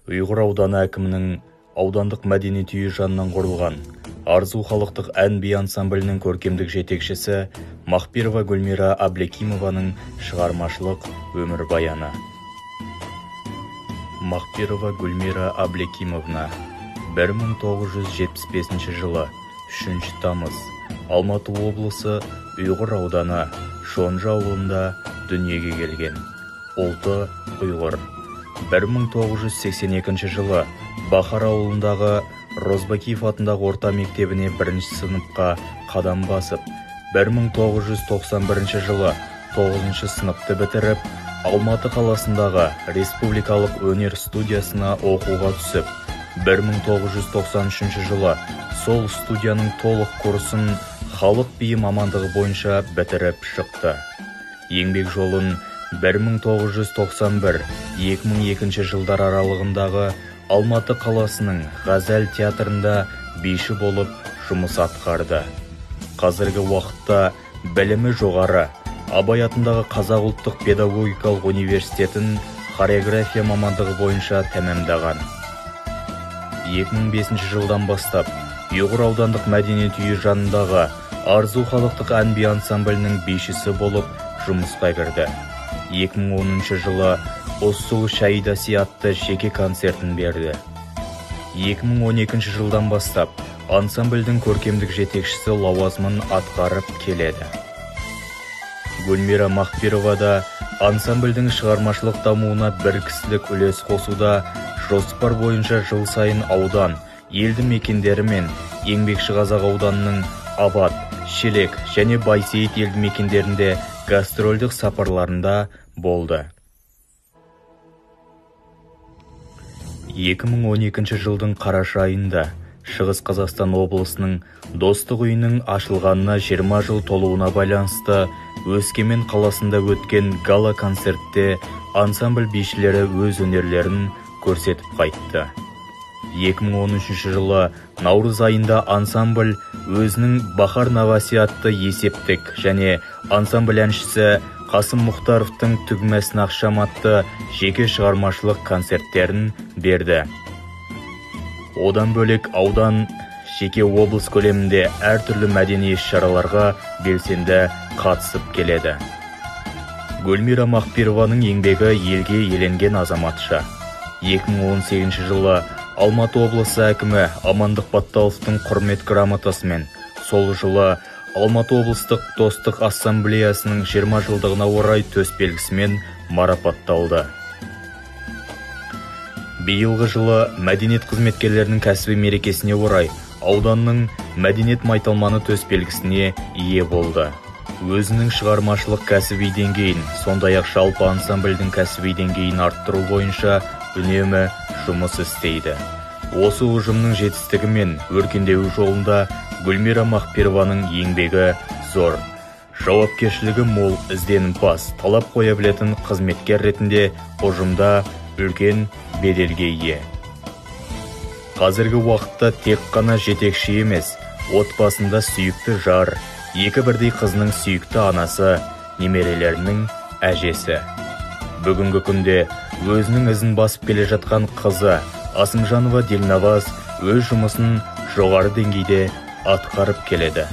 Ұйғыр ауданы әкімінің аудандық мәдениет үйі жанынан құрылған Арзу халықтық ән-би ансамблінің көркемдік жетекшісі Махпирова Гүлмира Аблекимованың шығармашылық өмірбаяны. Махпирова Гүлмира Аблекимовна 1975 жылы 3 тамыз Алматы облысы Ұйғыр ауданы Шонжы ауылында дүниеге келген. Ұлты ұйғыр. 1982 жылы Бахар ауылындағы Розбакиев атындағы орта мектебіне бірінші сыныпқа қадам басып, 1991 жылы 9 сыныпты бітіріп, Алматы қаласындағы Республикалық өнер студиясына оқуға түсіп, 1993 жылы сол студияның толық курсын халық биі мамандығы бойынша бітіріп шықты. Еңбек жолын 1991-2002 жылдар аралығындағы Алматы қаласының Ғазал театрында биші болып жұмыс атқарды. Қазіргі уақытта білімі жоғары, Абай атындағы Қазақ ұлттық педагогикалық университетін хореография мамандығы бойынша тәмамдаған. 2005 жылдан бастап Ұйғыр аудандық мәдениет үйі жанындағы Арзу халықтық ән-би ансамблінің бишісі болып жұмысқа кірді. 2010 жылы Ұсул Шайдаси атты жеке концертін берді. 2012 жылдан бастап ансамбльдің көркемдік жетекшісі лауазымын атқарып келеді. Гүлмира Махпирова да ансамбльдің шығармашылық дамуына бір кісілік үлес қосуда жоспар бойынша жыл сайын аудан, елді мекендері мен Еңбекші Қазақ ауданының Абат, Шелек және Байсейіт елді мекендерінде гастрольдік сапарларында болды. 2012 жылдың қараша айында Шығыс Қазақстан облысының Достық үйінің ашылғанына 20 жыл толуына байланысты Өскемен қаласында өткен гала-концертте ансамбль бишілері өз өнерлерін көрсетіп қайтты. 2013 жылы наурыз айында ансамбль өзінің Бахар Наваси атты есептік және ансамбль әншісі Қасым Мұхтаровтың Түгмәсін ақшам атты жеке шығармашылық концерттерін берді. Одан бөлек аудан, жеке облыс көлемінде әртүрлі мәдени іс-шараларға белсенді қатысып келеді. Гүлмира Махпированың еңбегі елге еленген азаматша. 2018 жылы Алматы облысы әкімі Амандық Батталовтың құрмет грамотасымен, сол жылы Алматы облыстық Достық ассамблеясының 20 жылдығына орай төс белгісімен марапатталды. Биылғы жылы мәдениет қызметкерлерінің кәсіби мерекесіне орай ауданның мәдениет майталманы төс белгісіне ие болды. Өзінің шығармашылық кәсіби деңгейін, сондай-ақ жалпы ансамбльдің кәсіби деңгейін арттыру бойынша үнемі жұмыс істейді. Осы ұжымның жетістігі мен өркендеуі жолында Гүлмира Махпированың еңбегі зор. Жауапкершілігі мол, ізденімпаз, талап қоя білетін қызметкер ретінде ұжымда үлкен беделге ие. Қазіргі уақытта тек қана жетекші емес, отбасында сүйікті жар, екі бірдей қызының сүйікті анасы, немерелерінің әжесі. Бүгінгі күнде өзінің ізін басып келе жатқан қызы Асымжанова Дилнаваз өз жұмысын жоғары деңгейде атқарып келеді.